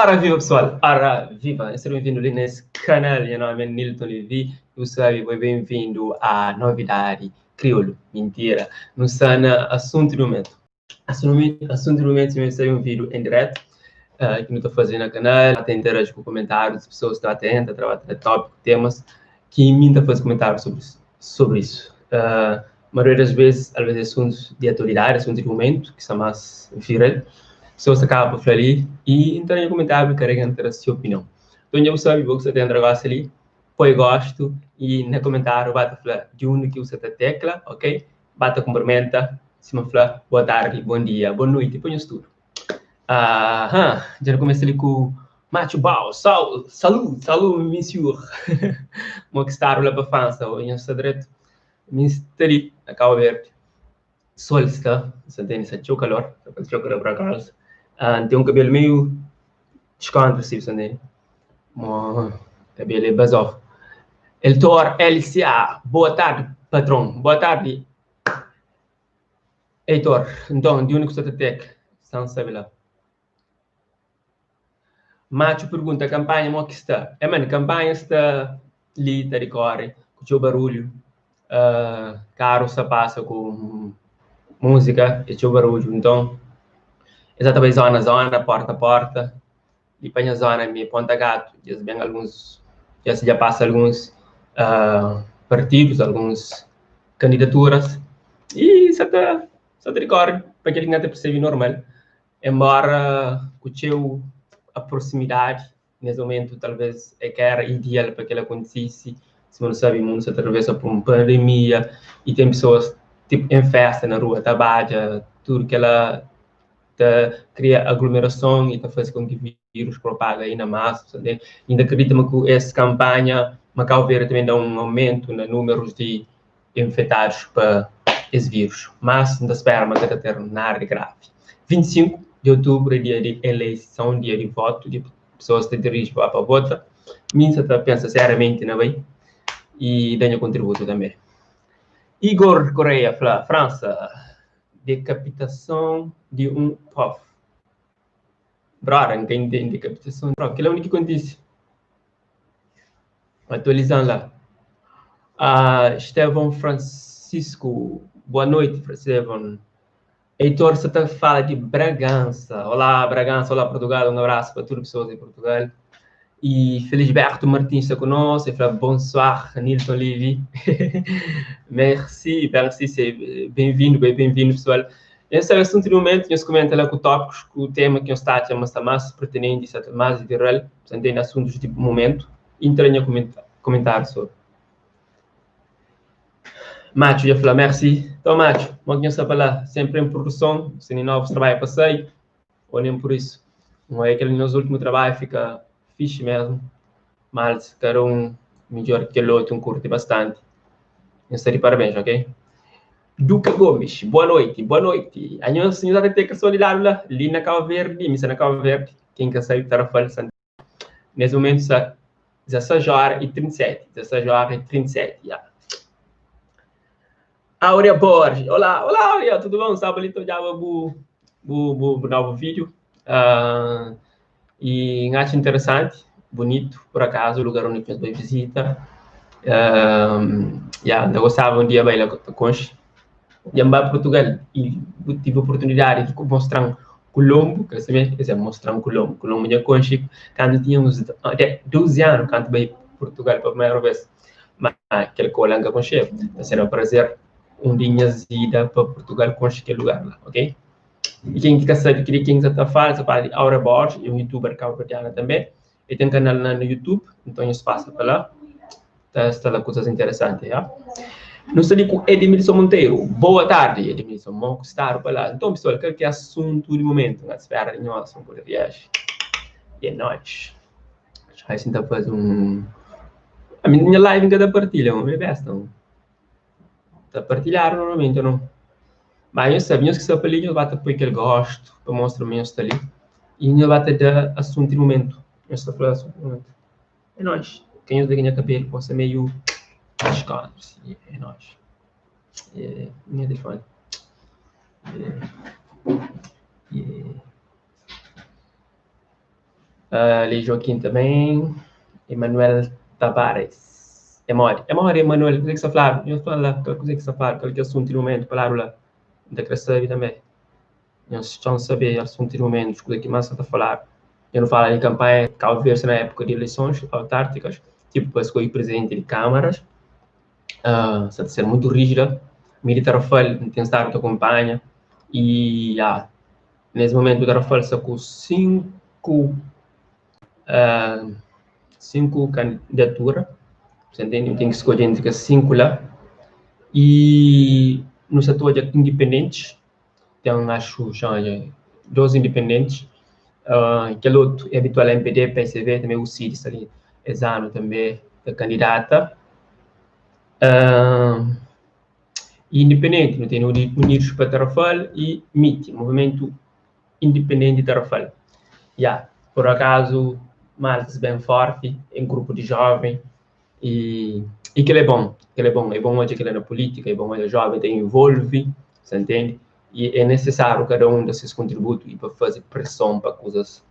Ora viva pessoal, ora viva! Seja bem-vindo ali nesse canal, meu nome é Nilton Levi, eu sabe, foi bem-vindo à novidade crioulo. Mentira, não está na assunto do momento. Assunto do momento, eu sair um vídeo em direto, que não estou fazendo no canal, até interage com comentários, pessoas estão atentas, trabalham tópico, temas, que mim está fazendo comentários sobre isso. A maioria das vezes, às vezes, assuntos de atualidade, assuntos de momento, que são mais viral, pessoas acabam por falar ali e entram em comentário e querem ter a sua opinião. Então, eu sabe, você tem um negócio ali, põe gosto e no comentário bate falar de onde que você tá tecla, ok? Bate cumprimenta, se me fala boa tarde, bom dia, boa noite, põe isso tudo. Aham, já comecei ali com Macho Bau, sal, salut, salut, monsieur. Mo que está lá para França, o está direto. Me está ali, na Cabo Verde. Sol está, você tem esse calor, está calor para casa. Tem um cabelo meio descontra, assim, você entende? Mo, cabelo é basov. Eltor LCA, boa tarde, patrão. Boa tarde, Heitor. Então, de onde que você está tec? Não sabe lá. Macho pergunta, campanha como que está? É, mano, campanha está ali, está de corre, com o barulho. Carro só passa com música e o barulho. Então, exatamente zona a zona, porta a porta. E para a zona, me Ponta Gato, já bem alguns, já se já passa alguns partidos, algumas candidaturas. E só está, só tá corre, para aquele que não percebe normal. Embora com o a proximidade, nesse momento, talvez é que era ideal para que ela acontecesse. Se não sabe, o mundo se atravessa por uma pandemia e tem pessoas tipo, em festa na rua, trabalha, tudo que ela tá, cria aglomeração e tá faz com que o vírus propaga aí na massa. Sabe? Ainda acredito que essa campanha, Macau Verde também dá um aumento no números de infectados para esse vírus. Mas ainda espera que tá ter nada grave. 25 de outubro é dia de eleição, dia de voto, de pessoas que dirigem para votar. Minha tá pensa seriamente na bem e dá contributo também. Igor Correia fala, França, decapitação de um prof. Brother, não tem decapitação de prof. Que é o único que acontece. Atualizando lá. Estevão Francisco, boa noite, Estevão. Heitor, você tá fala de Bragança. Olá, Bragança, olá, Portugal. Um abraço para todas as pessoas em Portugal. E Felisberto Martins está conosco. Ele fala, bonsoir, Nilton Levy. Merci, merci, bem-vindo, bem-vindo, pessoal. Esse é o assunto do momento, nós comenta lá com tópicos, com o tema que está a mais mais pertinente, mais viral, portanto, tem assuntos de momento, entra em comentário sobre. Macho já falou, merci. Então, Macho, bom que nós lá, sempre em produção, se nem novos trabalhos passei, ou nem por isso. Não é aquele nosso último trabalho fica fixe mesmo, mas cada um melhor que o outro, um curte bastante. Está de parabéns, ok? Duca Gomes, boa noite, boa noite. A nós, senhor, vai ter que solidar lá, ali na Cabo Verde, missa na Cabo Verde, quem quer sair, Tarrafal, Santa. Nesse momento, está 16 horas e 37, 16 horas e 37, já. Áurea Borges, olá, olá, Áurea, tudo bom? Sabe ali, já vou, vou, vou, novo vídeo. E acho interessante, bonito, por acaso, o lugar onde a gente visita. Yeah, eu gostava um dia bem lá com e para Portugal e tive a oportunidade de mostrar Colombo, que você quer dizer, mostrar Colombo, Colombo minha concha, quando tínhamos 12 anos, quando veio Portugal pela primeira vez, mas aquele colanga com chefe, então será um prazer um dia ida para Portugal com aquele lugar lá, ok? E quem quer saber que quem está falando, você fala de Aura Borges, é um youtuber cabo-verdiano também, ele tem um canal no YouTube, então isso passa para lá, tá, está lá coisas interessantes, já? Nós estamos com Edmilson Monteiro. Boa tarde, Edmilson. Bom estar para lá. Então, pessoal, qual que é assunto do momento? Na esfera de nós, um de viagem. E é nóis. Já a gente faz um... A minha live em cada partilha, uma besta. Tá partilhar normalmente, não? Mas eu sabia que se ali, eu bato por aquele gosto, para mostrar o meu está ali. E eu bato dar assunto do momento. Eu estou falando assunto do momento. É nóis. Quem usa ganha cabelo, pode ser meio... É nóis. É, minha telefone. É, é. Ali Joaquim também, Emanuel Tavares. É modi? É modi, Emanuel? Kuzê ki sta fladu? Nhos fla la, kal kuzê ki sta fladu, kal ki é asuntu di momentu, faladu la. N ta kre sabe tanbê. Nhos txon sabe asuntu di momentu, kuzê ki más sa ta faladu. Dja nu fala di kanpanha Cabo Verde sta na époka di eleisons autárticas, tipu pa skodje prizidenti di kâmaras. Sa ta ser mutu rígida. Mi di Tarrafal N ten stadu ta kunpanha y ya. Nes momentu Tarrafal sta ku 5 5 kandidatura, sa ntende? Nu ten ki skodje entri kes 5 la y nu sa ta odja indipendentis, ten axu 2 indipendentis, kel otu é abitual MPD, PSV, tanbe UCID sta li es anu tanbe ta kandidata. Independenti, nu tene Unidos pa Tarrafal y MIT, Movimentu Independenti di Tarrafal. Ya, por akazu maltas ben forti, é un grupu di joven y y kel-la é bon, kel-la é bon, é bon odja kel-la na pulítika, é bon odja joven ta involve, sa ntende? Y é nesesáriu kada un da ses kontributu y pa faze preson pa kuzas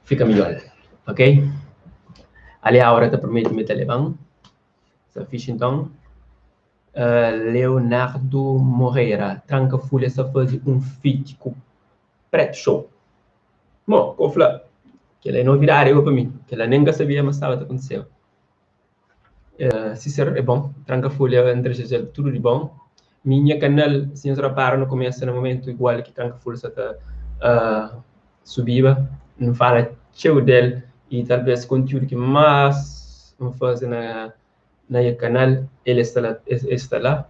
fika midjor, ok? Ali Aura ta promete ma el ta leba-m. Sta fixi nton. Leonardo Moreira, Tranka Fulha sta faze un feat ku Preto Show. Mo, ko fla, kel-la é novidadi pa mi, kel-la nen N ka sabia ma staba ta kontiseba. Siser é bon, Tranka Fulha N ta deseja-l tudu di bon. Mi nha kanal, si nhos rapara nu kumesa na mumentu igual ki Tranka Fulha sta ta subiba, N fala txeu del y talvez kontiúdu ki más N faze na na nha kanal el sta la el sta la,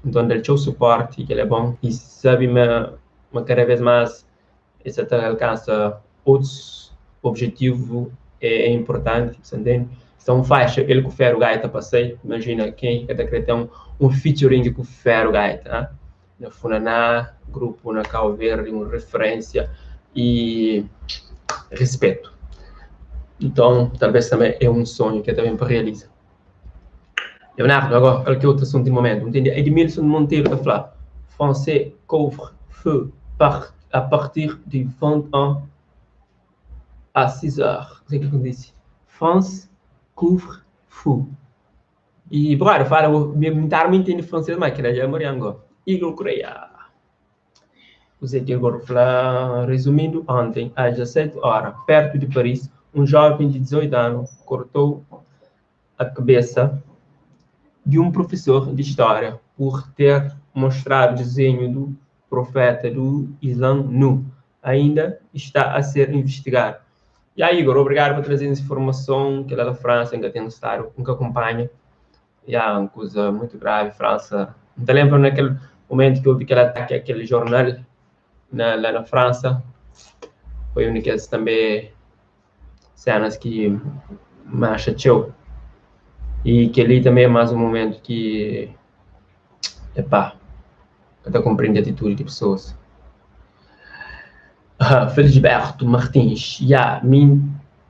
nton dal txeu suporti kel é bon y sabe ma ma kada vez más el sta ta alkansa otus objetivu é inportanti, sa ntende? Sta un faixa el ku Feru Gaita pa sai, imajina ken ki ka ta kre ten un featuring ku Feru Gaita, ha? Na funaná, grupu na Kau Verdi, un referênsia y rispetu. Nton, talvez tanbe é un sonhu ki el ta ben pa realiza. Leonardo, agora, kal ki é otu asuntu di momentu? N ntende Edmilson Monteiro ta fla, Français couvre feu par a partir de 21 a 6 heures. Kuzê ki kontise? France couvre feu. E brother, fala, mi N ta arma intende fransês, ma kila dja marian go. Igor Correia. Kuzê ki Igor fla? Resumindo, ontem, às 17 hora, perto de Paris, um jovem de 18 anos cortou a cabeça de um professor de história por ter mostrado desenho do profeta do Islã nu. Ainda está a ser investigado. Ya Igor, obrigado pa traze es informason, kel la da França, N ka ten stadu, N ka kunpanha. Ya, un kuza mutu gravi, França. N ta lenbra na kel momentu ki obi kel ataki a kel jornal na la na França, foi un di kes tanbe senas ki maxa txeu. Y kel-li tanbe é más un momentu ki, epá, ka ta konprende atitudi di pesoas. Felisberto Martins, Ya, mi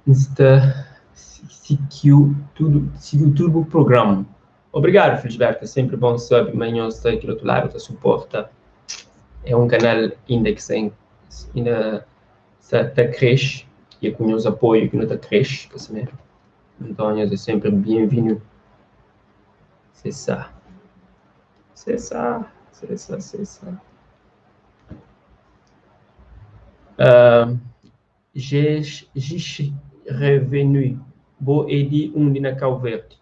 N sta sikiu tudu, sigiu tudu bu programa. Obrigadu Felisberto, é senpri bon sabe ma nhos sta di otu ladu ta suporta. É un kanal inda ki sta inda sta ta kresce y é ku nhos apoiu ki nu ta kresce, ka simé? Nton nhos é senpri bien-vindu. C'est ça. C'est ça, c'est ça, c'est ça. Jis Revenu, bo é di undi na Kau Verdi?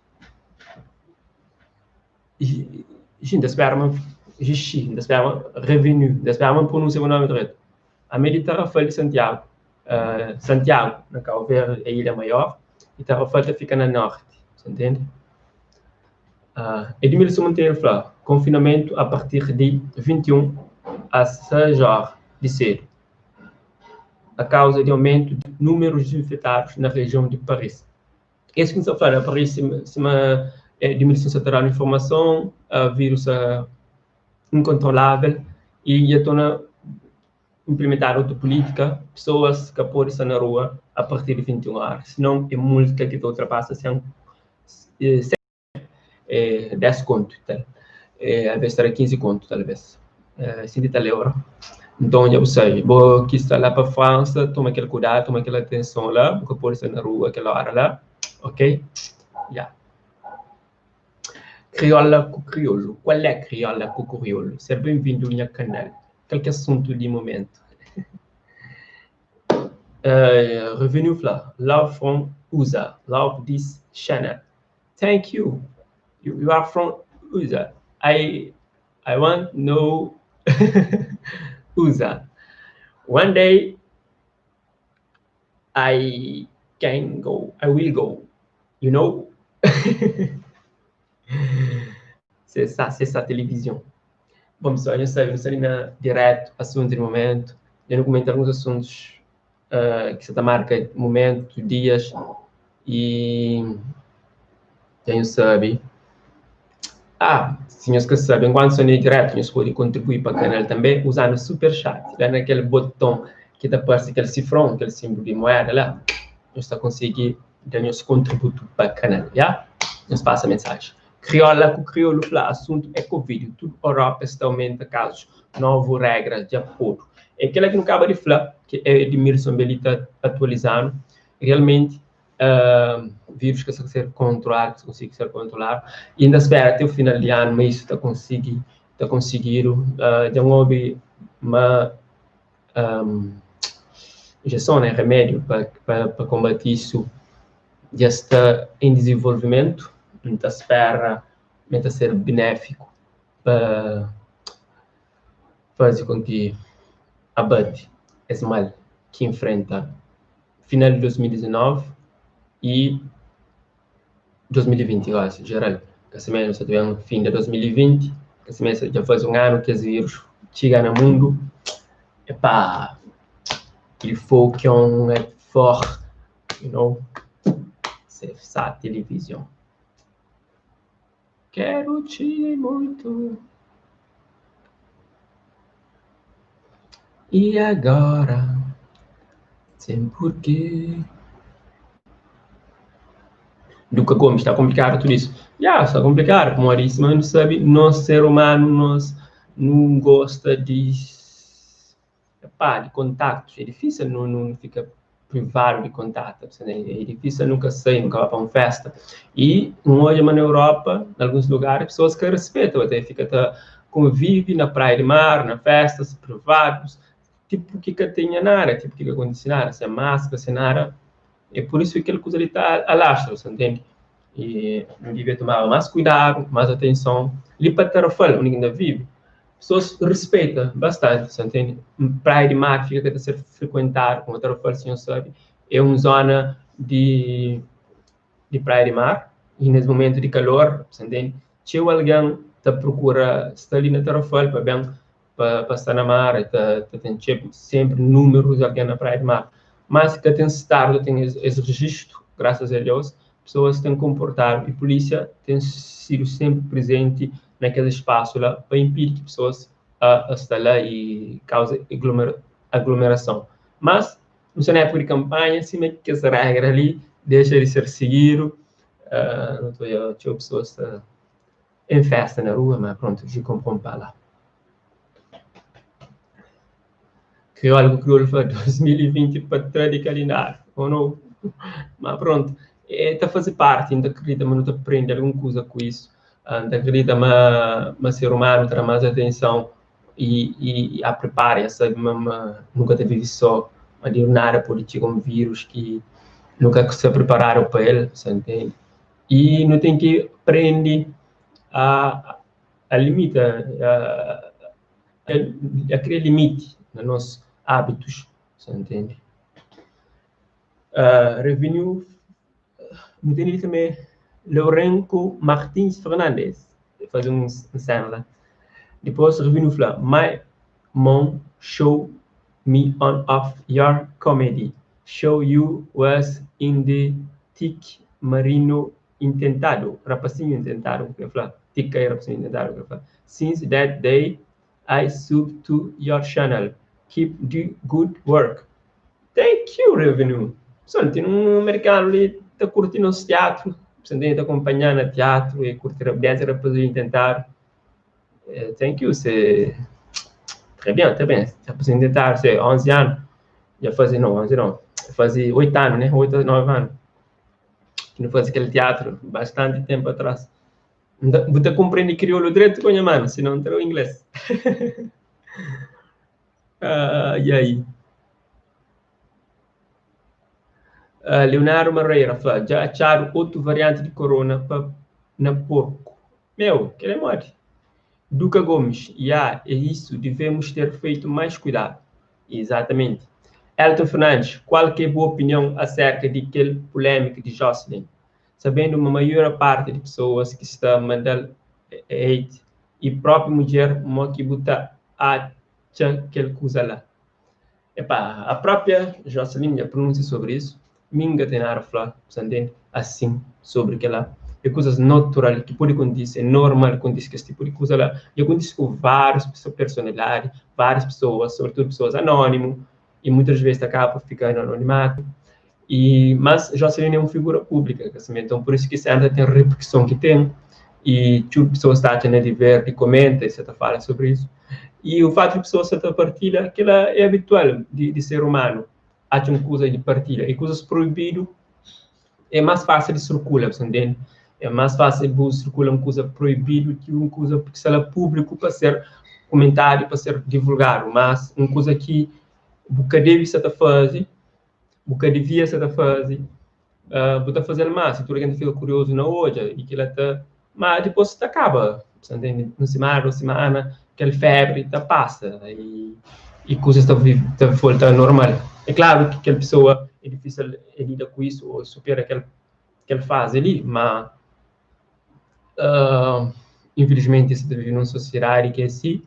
N ta spera ma Jixi, N ta spera ma Revenu, N ta spera ma N pronunsia bu nomi dretu. Ami é di Tarrafal di Santiagu. Santiagu na Kau Verdi é ilha maior y Tarrafal ta fika na norti, sa ntende? Edmilson Monteiro fla, Konfinamentu a partir di 21 a 6 óra di sedu, a kauza di aumentu di númerus di infetadus na rejion di Paris. Es ki N sta fla na Paris, sima Edmilson sta ta da-nu informason, vírus sta inkontrolável y dja torna inplimentadu otu pulítika, pesoas ka pode sta na rua a partir di 21 óra, sinon é multa ki ta ultrapasa 100, 10 kontu, tal, alvês ta da 15 kontu, talvês, 5 i tal euro. Nton, dja bu sabe, bo ki sta la pa Fransa, toma kel kudadu, toma kel atenson la, bu ka pode sta na rua kel óra la, ok? Ya. Kriola ku kriolu, kual é kriola ku kriolu? Ser ben-vindu nha kanal. Kal ki é asuntu di momentu? Uh, Revenue fla, love from USA, love this channel. Thank you. You, you are from USA. I I want know USA. One day I can go. I will go. You know? C'est ça, c'est ça television. Bom, pessoal, eu sei, não sei na direto, assunto de momento. Eu não comento alguns assuntos uh, que se marca momento, dias e quem sabe. Ah, se nós que sabem, enquanto sou direto, nós pode contribuir para o canal também usando o super chat. Lá naquele botão que tá aparece aquele cifrão, aquele símbolo de moeda lá, nós está conseguir dar nosso contributo para o canal, já? Nós passa a mensagem. Crioula com crioulo fla, assunto é Covid. Tudo Europa está aumenta casos, novo regra de acordo. É aquela que não acaba de falar, que é Edmilson Belita atualizando. Realmente, uh, vírus que está ser controlado, que consegue ser controlado. E ainda espera até o final de ano, mas isso está conseguindo, está conseguindo. Uh, já houve uma um, injeção, né, remédio para combater isso, já está em desenvolvimento. Então espera meta ser benéfico para fazer com que abate esse mal que enfrenta final de 2019 e 2020, eu acho, geral. Que mesmo só tiver fim de 2020, que mesmo já faz um ano que esse vírus chega no mundo. Epá, il faut qu'on est fort, you know. C'est ça, televisão. Quero te muito. E agora? Sem porquê. Duca Gomes, está complicado tudo isso. Já, está complicado, como eu disse, mas não sabe, nós, ser humano, nós não gosta de, epá, de contactos. É difícil não, não fica privado de contato, é difícil nunca sair, nunca vai para uma festa. E hoje na Europa, em alguns lugares, pessoas que respeitam, até fica tá, convive na praia de mar, na festas privados, tipo que que tinha nada, tipo que que acontece nada, sem máscara, sem nada. É por isso que aquela coisa ali está alastro, você entende? E não devia tomar mais cuidado, mais atenção. Ali para Tarrafal, onde ainda vive, pessoas respeitam bastante, você entende? Praia de mar fica a ser frequentado, como Tarrafal, senhor sabe, é uma zona de, de praia de mar, e nesse momento de calor, você entende? Se alguém tá procura estar ali na Tarrafal para bem para estar na mar, tá, tá, tem sempre números de alguém na praia de mar. Mas que tem estado, tem esse, esse registro, graças a Deus, pessoas têm comportado e polícia tem sido sempre presente naquele espaço lá para impedir que pessoas a, a estar lá e causa aglomeração. Mas, não na época de campanha, acima que essa regra ali deixa de ser seguido. Uh, não estou eu, tinha pessoas uh, em festa na rua, mas pronto, je comprends pas lá. Crioulo crioulo foi 2020 para trás de calendário, ou não? Mas pronto, está a fazer parte, ainda acredita, mas não aprende alguma coisa com isso. Ainda acredita, mas, mas ser humano terá mais atenção e, e, a prepara, sabe, mas, mas nunca teve só, mas de nada pode chegar um vírus que nunca se prepararam para ele, você entende? E não tem que aprender a, a limita, a, a, a criar limite nos nossos hábitos, você entende? Uh, revenue, não tem também Lourenço Martins Fernandes, fazer um, um cena lá. Depois, Revenue fala, my mom show me on of your comedy. Show you was in the Tic Marino Intentado. Rapacinho Intentado, eu falo. Tic aí, rapacinho intentado, eu falo. Since that day, I sub to your channel. Keep the good work. Thank you, Revenue. Pessoal, tem um americano ali, tá curtindo o teatro, você tem que acompanhar no teatro e curtir a dança, rapazinho intentar. Uh, thank you, c'est Très bien, très bien. Apresentadu se 11 anu, dja faze, não, 11 não, faze 8 anu, né? 8 ou 9 anu. Ki nu faze kel teatru bastante tempo atrás. Bu ta kompreende kriolu dretu ku nha mano, se não tra o inglês. E aí? Leonardo Moreira fla, dja atxadu otu varianti di corona pa na porco. Meu, kel é modi? Duca Gomes, ya, é isso, devemos ter feito mais cuidado. Exatamente. Elton Fernandes, qual que é a boa opinião acerca de kel polêmica de Jocelyn? Sabendo uma maior parte de pessoas que está mandando hate e própria mulher mo que buta acha kel kuza lá. Epá, a própria Jocelyn já pronuncia sobre isso. Minga tem nada a falar, você entende? Assim, sobre aquela. É coisas natural que pode acontecer, é normal acontecer que esse tipo de coisa lá. E acontece com várias pessoas, personalidades, várias pessoas, sobretudo pessoas anônimas, e muitas vezes acaba ficando anonimato. E, mas Jocelyn é uma figura pública, assim, então por isso que sempre tem a repercussão que tem, e tipo, pessoas estão tendo de ver, de comenta, etc., fala sobre isso. E o fato de pessoas estar partilha, que ela é habitual de ser humano, há uma coisa de partilha, e coisas proibidas é mais fácil de circular, você entende? É mais fácil de circular uma coisa proibida que uma coisa que será público para ser comentado, para ser divulgado, mas uma coisa que você deve estar fazendo, você devia estar fazendo, você está fazendo mais, se toda gente fica curioso na hoje, e que ela tá, mas depois tá acaba, você entende? Uma semana, duas semanas, aquela febre tá passa, e coisas tá tá volta ao normal. É claro que aquela pessoa é difícil lidar com isso, ou supera aquela fase ali, mas infelizmente você vive numa sociedade que é assim,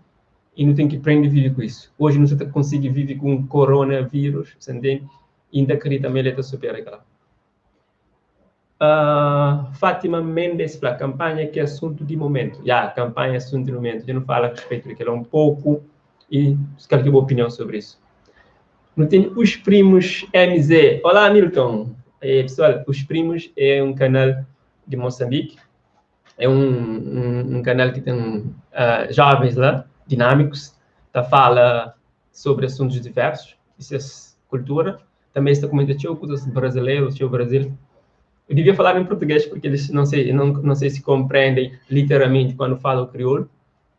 e não tem que aprender a viver com isso. Hoje não se consegue viver com o coronavírus, você entende? E ainda acredita também ele supera aquela. Fátima Mendes fala, campanha que é assunto de momento. Já, campanha é assunto de momento. Eu não falo a respeito daquilo um pouco e quero que boa opinião sobre isso. Não tem os primos MZ. Olá, Milton. E, pessoal, Os Primos é um canal de Moçambique. É um canal que tem jovens lá, dinâmicos, tá fala sobre assuntos diversos, isso é cultura. Também está comentando coisas brasileiros, o Brasil. Eu devia falar em português porque eles não sei se compreendem literalmente quando falo crioulo.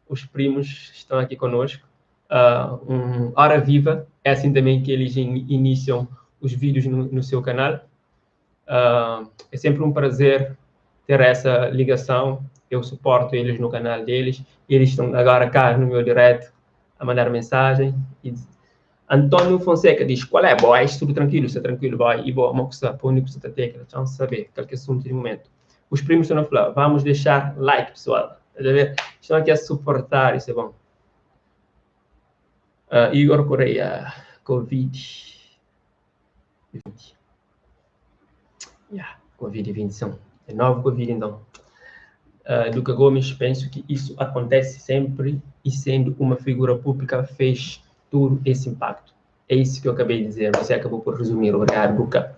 Os primos estão aqui conosco. Hora Viva, é assim também que eles iniciam os vídeos no seu canal. É sempre um prazer ter essa ligação. Eu suporto eles no canal deles. Eles estão agora cá no meu direto a mandar mensagem. E Antônio Fonseca diz, qual é, boy? Tudo tranquilo, está tranquilo, boy. E boa, uma coisa, põe o que você tem, que chance saber, qualquer assunto de momento. Os primos estão a falar, vamos deixar like, pessoal. Tá a ver? Estão aqui a suportar, isso é bom. Igor Correia, Covid. Yeah, Covid-21. É novo Covid, então. Duca Gomes, penso que isso acontece sempre e sendo uma figura pública fez todo esse impacto. É isso que eu acabei de dizer, você acabou por resumir. Obrigado, Duca.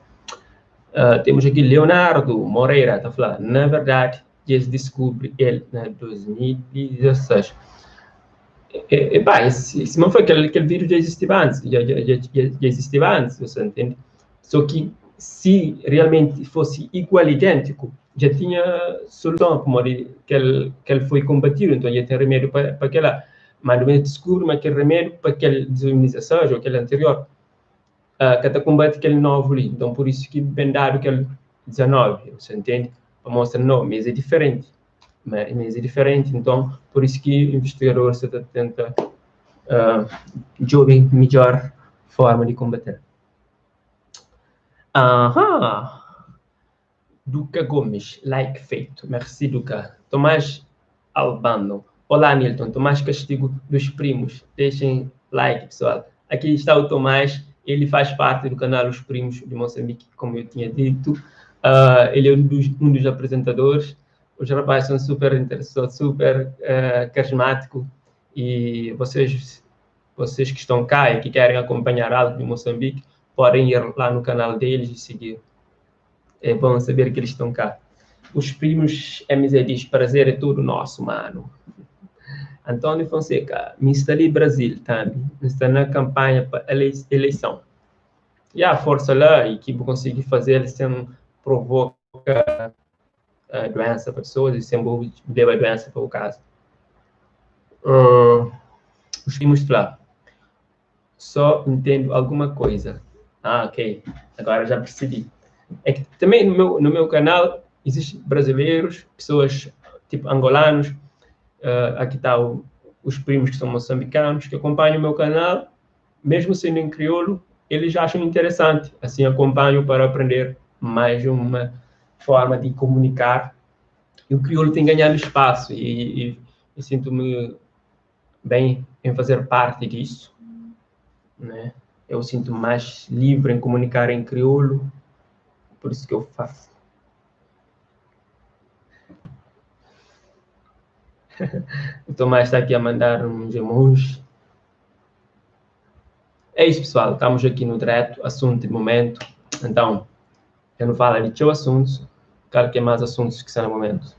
Temos aqui Leonardo Moreira, tá falando, na verdade, eles descobre ele em 2016. Esse não foi aquele vírus já existia antes, já existia antes, você entende? Só que se realmente fosse igual, idêntico, já tinha solução, como ele, que ele foi combatido, então já tem remédio para aquela. Mas não descobre mas aquele remédio para aquele 2016 ou aquele anterior, que até combate aquele novo ali. Então, por isso que bem dado aquele 19, você entende? Para mostrar, não, mas é diferente. Mas é diferente, então, por isso que o investigador se tenta jogar melhor forma de combater. Aham! Duca Gomes, like feito. Merci, Duca. Tomás Albano. Olá, Nilton. Tomás Castigo dos Primos. Deixem like, pessoal. Aqui está o Tomás. Ele faz parte do canal Os Primos de Moçambique, como eu tinha dito. Ele é um dos apresentadores. Os rapazes são super interessantes, super carismáticos. E vocês que estão cá e que querem acompanhar algo de Moçambique, podem ir lá no canal deles e seguir. É bom saber que eles estão cá. Os Primos MZ diz, prazer é todo nosso, mano. António Fonseca, Mi sta li Brasil tambi, N sta na kampanha pa eleição. Ya, forsa la y ki bu konsigi fazel sen provoka duensa pa pesoas y sen bu leba duensa pa bu kaza. Os primos fla, Só entendo alguma coisa. Ah, ok. Agora já percebi. É que também no meu, no meu canal existem brasileiros, pessoas tipo angolanos, aqui tá os primos que são moçambicanos, que acompanham o meu canal, mesmo sendo em crioulo, eles acham interessante. Assim acompanho para aprender mais uma forma de comunicar. E o crioulo tem ganhado espaço e, e, e sinto-me bem em fazer parte disso, né? Eu sinto mais livre em comunicar em crioulo, por isso que eu faço. O Tomás está aqui a mandar uns emojis. É isso, pessoal. Estamos aqui no direto, assunto de momento. Então, eu não falo de teu assuntos, quero que é mais assuntos que estão no momento.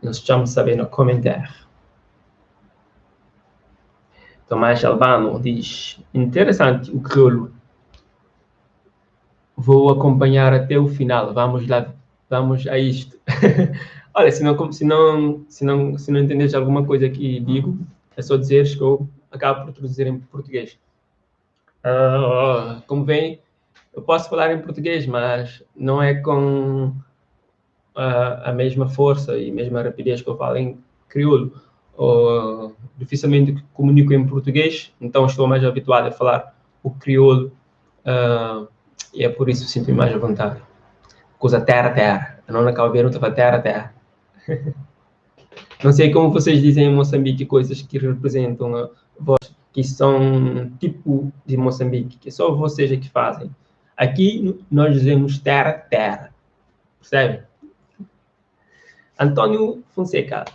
Nós estamos saber no comentário. Tomás Albano diz: interessante o crioulo. Vou acompanhar até o final. Vamos lá, vamos a isto. Olha, se não, se não, se não, se não entenderes alguma coisa que digo, é só dizeres que eu acabo por traduzir em português. Como veem, eu posso falar em português, mas não é com a mesma força e a mesma rapidez que eu falo em crioulo. Dificilmente comunico em português, então estou mais habituado a falar o crioulo, e é por isso que sinto-me mais à vontade. Coisa terra, terra. Eu não na Cabo Verde, eu terra, terra. Não sei como vocês dizem em Moçambique coisas que representam a voz, que são tipo de Moçambique, que só vocês é que fazem. Aqui nós dizemos terra, terra. Percebe? Antônio Fonseca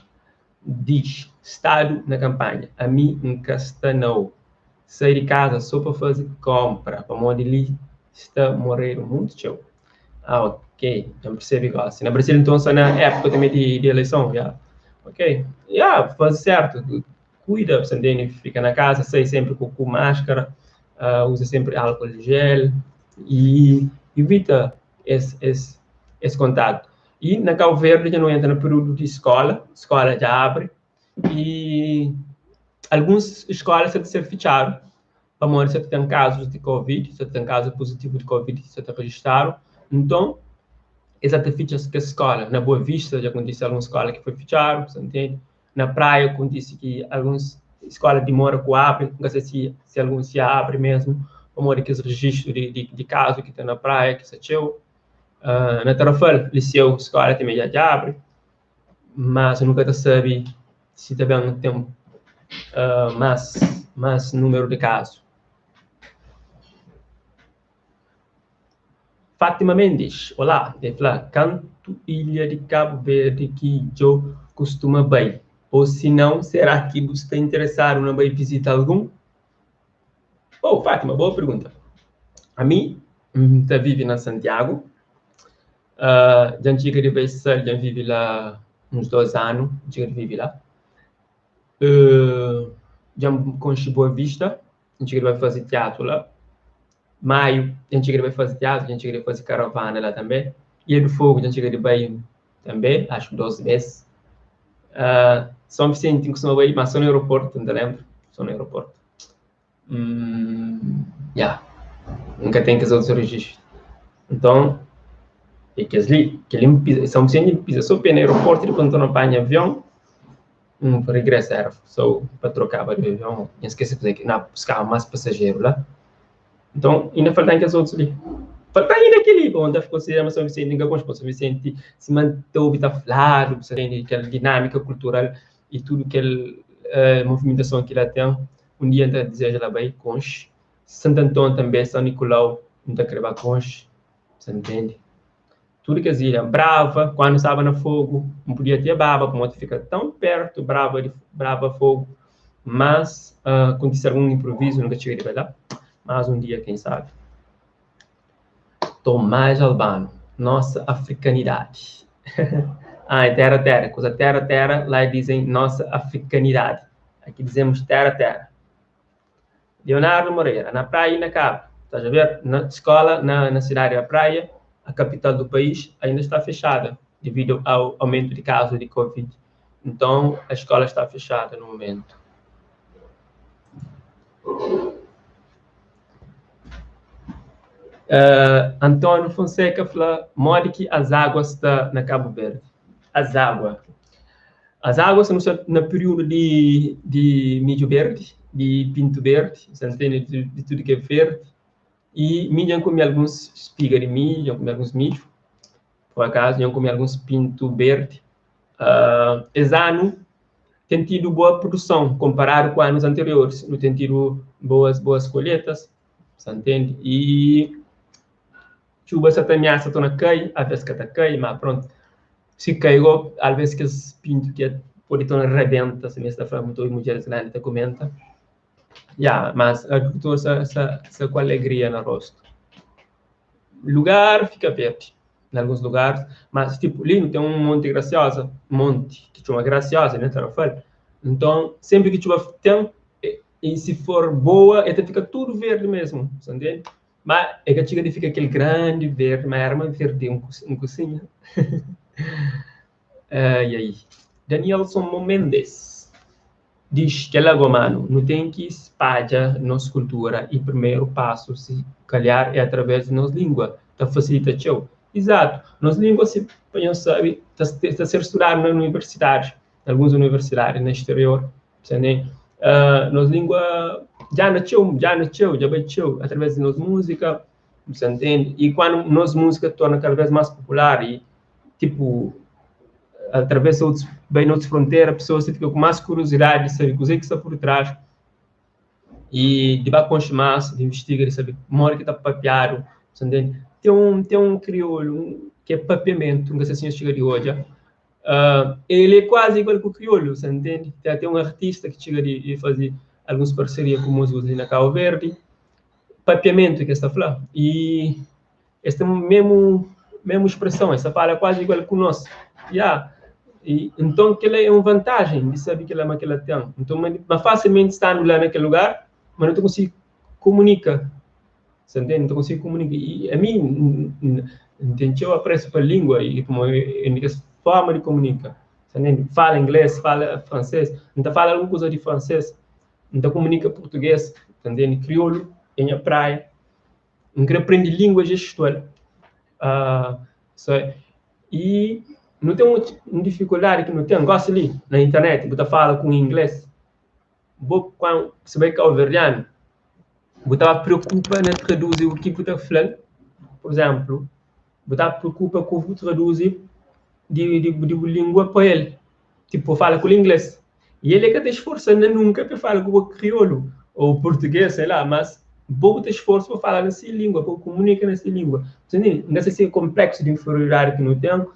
diz: Estado na campanha, a mim nunca está não. Sair de casa só para fazer compra, para modo ali está a morrer muito tchau. Ah, ok, já percebi igual. Assim, na Brasil, então, só na época também de, de eleição, já. Ok, yeah, faz certo. Cuida, você entende? Fica na casa, sai sempre com, com máscara, usa sempre álcool gel e evita esse, esse, esse contato. E na Cabo Verde já não entra no período de escola, escola já abre, e algumas escolas têm de ser fechadas. Para se tem casos de Covid, se tem caso positivo de Covid, se tem registrado. Então, exata ficha que a escola, na Boa Vista já aconteceu alguma escola que foi fechada, você entende? Na praia acontece que algumas escolas demora com abre, não sei se, se algum se abre mesmo, como que os registros de, de, de caso que tem na praia, que se achou. Na Tarrafal, liceu, escola também já, já abre, mas eu nunca sabe se também tem mais, mais número de casos. Fátima Mendes, olá, de fla, canto ilha de Cabo Verde que eu costuma bem. Ou se não, será que você está interessado na bem visita algum? Oh, Fátima, boa pergunta. A mim, tá vive na Santiago. Já antiga de Bessel, já vive lá uns 2 anos, antiga de vive lá. Já conheci Boa Vista, antiga vai fazer teatro lá. Maio, a gente vai fazer teatro, a gente vai fazer caravana lá também. Ilha do Fogo, a gente vai também, acho que 12 vezes. São Vicente, costuma ir, mas só no aeroporto, não te lembro? Só no aeroporto. Yeah. Nunca tem que os outros registros. Então, é que ali, que ele São Vicente pisa só pé no aeroporto e depois não apanha avião, regressa era só para trocar de avião, não esqueci de fazer que não buscava mais passageiro lá. Então, ainda faltam aqueles outros ali. Falta ainda aquele, bom, deve considerar São Vicente, ninguém gosta São Vicente se manteve, está falado, você tem aquela dinâmica cultural e tudo aquela movimentação que lá tem. Um dia ainda deseja lá bem, conche. Santo Antônio também, São Nicolau, não está querendo conche, você entende? Tudo que as ilhas, Brava, quando estava no fogo, não podia ter baba, como fica tão perto, Brava, de, Brava Fogo, mas aconteceu algum improviso, nunca cheguei a lá. Mas um dia, quem sabe. Tomás Albano, nossa africanidade. Ah, é terra, terra, coisa terra, terra, lá dizem nossa africanidade. Aqui dizemos terra, terra. Leonardo Moreira, na praia e na Cabo. Estás a ver? Na escola, na, na cidade da Praia, a capital do país, ainda está fechada devido ao aumento de casos de Covid. Então, a escola está fechada no momento. Uh, António Fonseca fala, modi ki azágua sta na Cabo Verde. Azágua. Azágua sta na período de, de milho verde, de pinto verde, você entende? De, de tudo que é verde. E milho, eu comi alguns espiga de milho, eu comi alguns milho. Por acaso, eu comi alguns pinto verde. Uh, esse ano tem tido boa produção comparado com anos anteriores. Não tem tido boas, boas colheitas, você entende? E chuva se ameaça torna cai, às vezes que tá cai, mas pronto. Se cai, às vezes que esse pinto que pode tornar rebenta, se me está falando muito mulheres grandes comenta. Yeah, mas a agricultura sa, sa, com alegria no rosto. Lugar fica verde, em alguns lugares, mas tipo, ali tem um monte Graciosa, monte que chama Graciosa, né, Tarrafal. Então, sempre que chuva tem, e, e se for boa, até fica tudo verde mesmo, você entende? Mas é que chega de fica aquele grande verde, mas era uma verde, um, um cozinha. E aí? Danielson Mendes diz que ela, mano, não tem que espalhar nossa cultura e primeiro passo, se calhar, é através de nossa língua. Tá facilita tchau. Exato. Nossa língua, se não sabe, está tá a ser estudada na universidade, em algumas universidades no exterior, entende? Nossa língua já nasceu, já nasceu, já bateu através de nossa música, você entende? E quando nossa música torna cada vez mais popular e, tipo, atravessa outros, bem outras fronteiras, pessoas ficam com mais curiosidade de saber o que está por trás e de baixo mais, de investigar, de saber como é que está papiado, você entende? Tem um crioulo um, que é papiamento, não sei se chega de hoje, ele é quase igual com o crioulo, você entende? Tem até um artista que chega de, de fazer algumas parcerias com músicos ali na Cabo Verde, papiamento que está falando, e esta mesmo mesma expressão, essa fala é quase igual com nós. Yeah. E, então, aquela é uma vantagem de saber que ela, que ela tem. Então, mas, mas facilmente estando lá naquele lugar, mas não te consigo comunica. Você entende? Não consigo comunicar. E a mim, tem eu apreço para a língua e como é a forma de comunicar. Você entende? Fala inglês, fala francês, não fala alguma coisa de francês, não comunica português, entende? Crioulo, em a praia. Não quero aprender língua gestual. So, e não tem uma, uma dificuldade que não tem. Gosto ali na internet, você fala com inglês. Vou, quando você vai cabo-verdiano, você preocupa na traduzir o que você está falando. Por exemplo, você preocupa com o traduzir de, de, de língua para ele. Tipo, fala com o inglês. E ele é que te esforça nunca para falar com o crioulo ou português, sei lá, mas pouco te esforço para falar nessa língua, para comunicar nessa língua. Não sei se é complexo de inferioridade que não tem,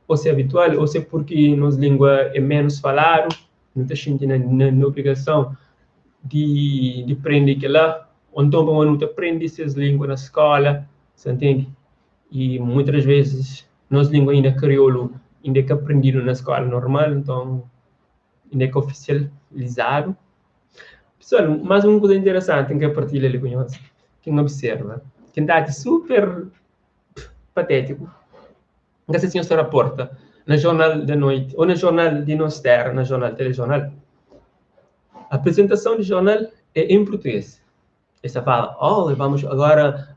ou se é habitual, ou se é porque nossa língua é menos falado, não está sentindo na, na, na obrigação de, de aprender aquela, ou então não aprende essas línguas na escola, você entende? E muitas vezes nossa língua ainda é crioulo, ainda é que aprendido na escola normal, então ainda é que oficializado. Pessoal, mais uma coisa interessante que eu partilho ali com vocês, quem observa, quem está super patético, não sei se o senhor rapporta, na jornal da noite, ou na jornal de nossa terra, na jornal, telejornal, a apresentação do jornal é em português. Essa fala, oh, vamos agora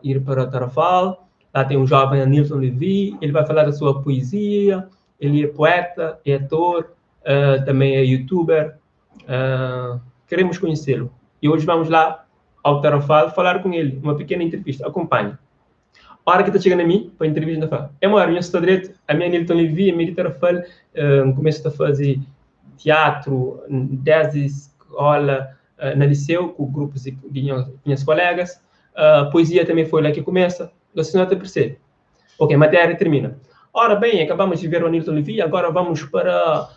ir para Tarrafal, lá tem um jovem Anilton Levy, ele vai falar da sua poesia, ele é poeta, é ator, também é youtuber, queremos conhecê-lo. E hoje vamos lá ao Tarrafal falar com ele, uma pequena entrevista, acompanhe. A hora que está chegando a mim, para a entrevista, fala, é maior, eu estou direito, a minha Anilton Levy, a minha Tarrafal, começo a fazer teatro desde escola, na liceu, com grupos de, de minhas colegas. Poesia também foi lá que começa. Você não percebe. Ok, matéria termina. Ora bem, acabamos de ver o Anilton Levy, agora vamos para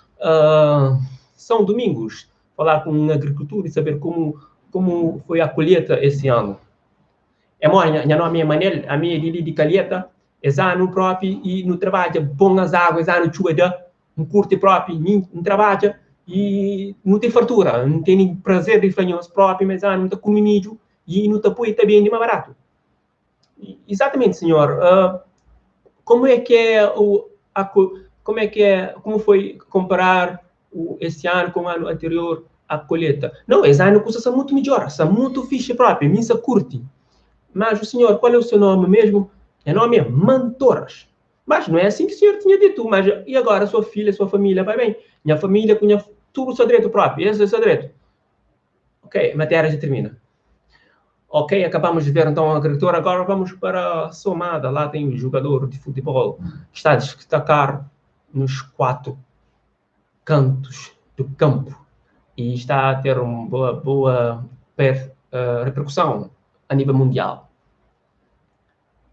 São Domingos, falar com um agricultor e saber como, como foi a colheita esse ano. É bom, minha nome é Manel, a minha é de, de Calheta, é ano próprio e no trabalho bom as águas, ano chuva um curte próprio, não trabalha. I nu ten fartura, nu tene prazer di fla nhos propi ma es anu nu ta kume midju i nu ta poi ta bende ma baratu. Exatamente, senhor. Como é que é o a como é que é, como foi comparar o, esse ano com o ano anterior a colheita? Não, esse ano custa sta muito melhor, sta muito fixe próprio, mim sa curte. Mas o senhor, qual é o seu nome mesmo? Meu nome é Mantorras. Mas não é assim que o senhor tinha dito. Mas e agora sua filha, sua família vai bem? Minha família, cunha, tudo está direito próprio. Esse está direito. Ok, a matéria já termina. Ok, acabamos de ver então a agricultura. Agora vamos para a Somada. Lá tem um jogador de futebol que está a destacar nos quatro cantos do campo e está a ter uma boa, boa per, repercussão a nível mundial.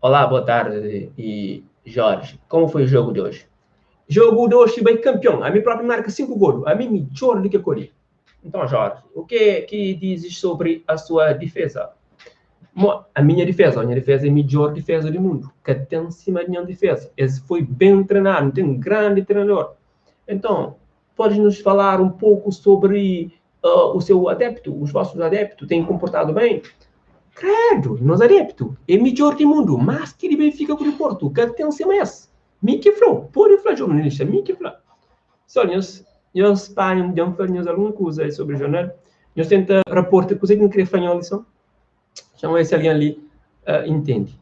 Olá, boa tarde, e Jorge. Como foi o jogo de hoje? Jogo de hoje bem campeão. A mim próprio marca 5 gols. A mim melhor do que Cori. Então, Jorge, o que que dizes sobre a sua defesa? A minha defesa, a minha defesa é a melhor defesa do mundo. Que tem cima de minha defesa. Esse foi bem treinado, tem um grande treinador. Então, podes nos falar um pouco sobre o seu adepto, os vossos adeptos, têm comportado bem? Credo, nós adepto, é melhor do mundo, mas que de Benfica com o Porto, que tem CMS. Mickey falou, pode falar jornalista, Mickey falou. Só, nós, nós pagam, nós alguma coisa sobre o jornal, nós tenta reportar coisa que não queria falar lição. Chama se alguém ali entende.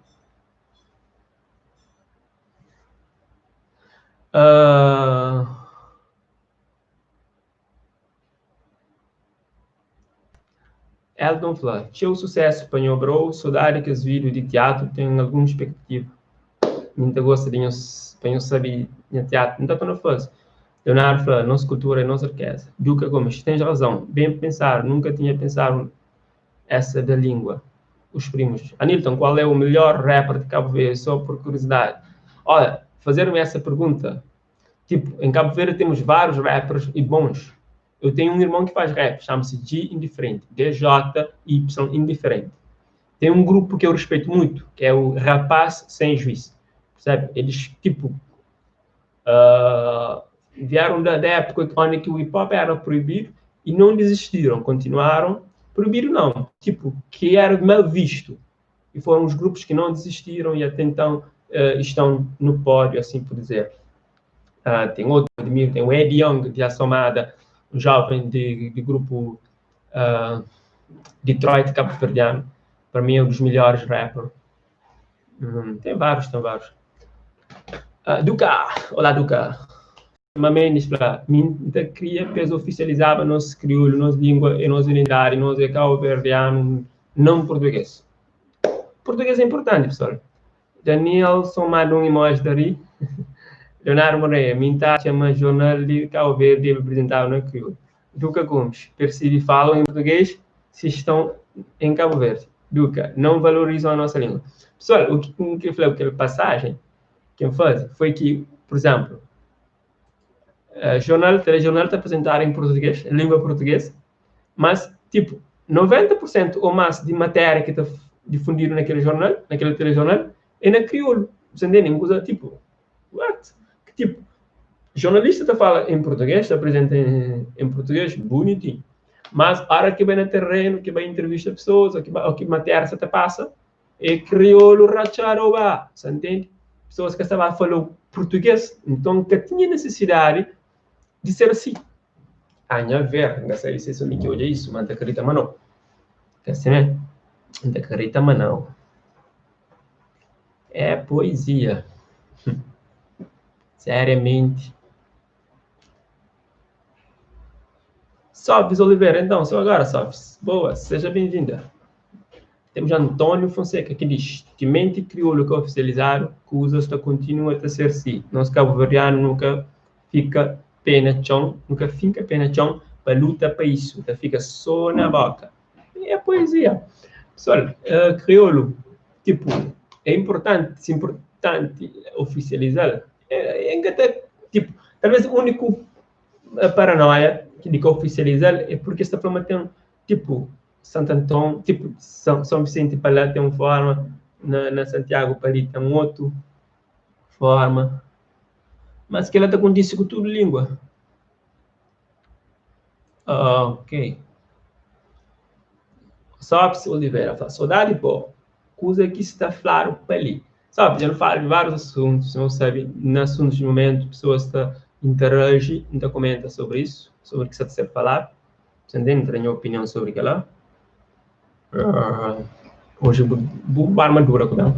Eldon fla, txeu sucesso pa nho bro, saudade kes vídeo de teatro, tem alguma expectativa. Min ta gosta de nhos, pa nhos sabe nha teatro, não tá na faz. Leonardo fla, nossa cultura é nossa riqueza. Duca Gomes, tens razão, bem pensado, nunca tinha pensado essa da língua. Os primos. Anilton, qual é o melhor rapper de Cabo Verde? Só por curiosidade. Olha, fazer-me essa pergunta, tipo, em Cabo Verde temos vários rappers e bons. Eu tenho um irmão que faz rap, chama-se G Indiferente, D-J-Y Indiferente. Tem um grupo que eu respeito muito, que é o Rapaz Sem Juízo. Percebe? Eles, tipo, vieram da época onde que o hip hop era proibido e não desistiram, continuaram. Proibido não, tipo, que era mal visto. E foram os grupos que não desistiram e até então estão no pódio, assim por dizer. Tem outro, admiro, tem o Ed Young, de Assomada, um jovem de grupo Detroit cabo-verdiano. Para mim é um dos melhores rappers. Tem vários, tem vários. Duca, olá Duca. Mendes fala, minta cria peso oficializava nosso crioulo, nossa língua e nossa identidade, nós é cabo-verdiano, não português. Português é importante, pessoal. Daniel Somado um emoji dari. Leonardo Moreira, minta chama jornal de Cabo Verde apresentado no crioulo. Duca Gomes, percebe falam em português se estão em Cabo Verde. Duca, não valorizam a nossa língua. Pessoal, o que eu falei, aquela passagem que eu fiz foi que, por exemplo, jornal, telejornal está apresentado em português, língua portuguesa, mas, tipo, 90% ou mais de matéria que está difundido naquele jornal, naquele telejornal, é na crioulo. Você entende? Coisa tipo, what? Que tipo, jornalista está fala em português, está apresenta em português, bonitinho. Mas a hora que vai no terreno, que vai entrevista pessoas, ou que matéria você passa, é crioulo rachado, você entende? Pessoas que estavam falando português, então que tinha necessidade de ser assim. Ah, não ver, não sei se me que olha isso, mas acredita, mas não. Quer dizer, não acredita, mas não. É poesia. Seriamente. Sofis Oliveira, então, só agora, Sofis. Boa, seja bem-vinda. Temos Antônio Fonseca, que diz que mente crioulo que é oficializado, que usa esta continua a ser si. Nosso cabo-verdiano nunca fica pena chão, nunca fica pena chão para luta para isso, então fica só na boca. É poesia. Pessoal, crioulo, tipo, é importante, é importante oficializar. É até, tipo, talvez o único paranoia que de oficializar é porque esta forma tem, tipo, Santo Antão, tipo, São Vicente para lá tem uma forma, na Santiago para ali tem outra forma, mas que ela está acontecendo com tudo língua. Ok. Sopes Oliveira fala, saudade bo, kuza ki sta fladu pa li. Sabe, dja nu fala di várius asuntus, nu sabe, na asuntus di momentu, pesoas ta interagi, N ta komenta sobri isu, sobri ki sta ta ser faladu. Você entende? N ta da nha opinion sobri kel-la. Uh, hoje bu, bu armadura ku ben.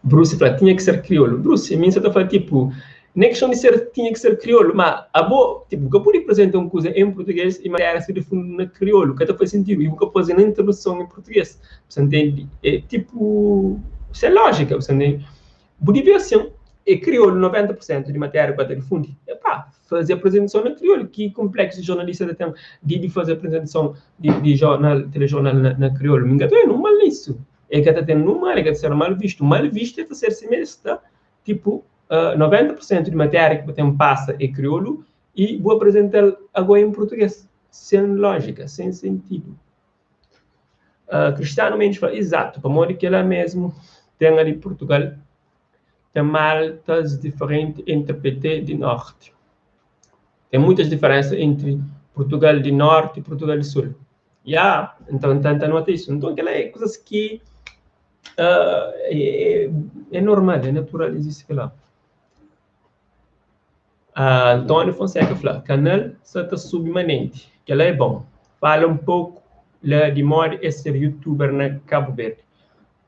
Bruce fla, tinha que ser crioulo. Bruce, mim você tá falando, tipo, nem questão de ser, tinha que ser crioulo, mas a bo, tipo, que pude apresentar uma coisa em português e matéria se difunde na crioulo, que até faz sentido, e nunca fazer nem tradução em português. Você entende? É tipo, isso é lógica, você entende? Bu devia assim, é crioulo 90% de matéria que ta difundi. Epá, fazer apresentação na crioulo, que complexo de jornalista tem de, de fazer apresentação de, de jornal, telejornal na, na crioulo. Minha tem um mal nisso. É que tá tendo um mal, é que tá sendo mal visto. Mal visto é ser semestre, tipo, uh, 90% de matéria que tem passa é crioulo e vou apresentar agora em português. Sem lógica, sem sentido. Cristiano Mendes fala, exato, para modo que ela mesmo tem ali Portugal, tem maltas diferentes entre PT de Norte. Tem muitas diferenças entre Portugal de Norte e Portugal do Sul. Yeah, então, então, nota isso. Então, aquela é coisas que uh, é, é, normal, é natural, existe aquela. Uh, Antônio Fonseca fala, canal está submanente, que ela é bom. Fala um pouco lá de modo é ser youtuber na Cabo Verde.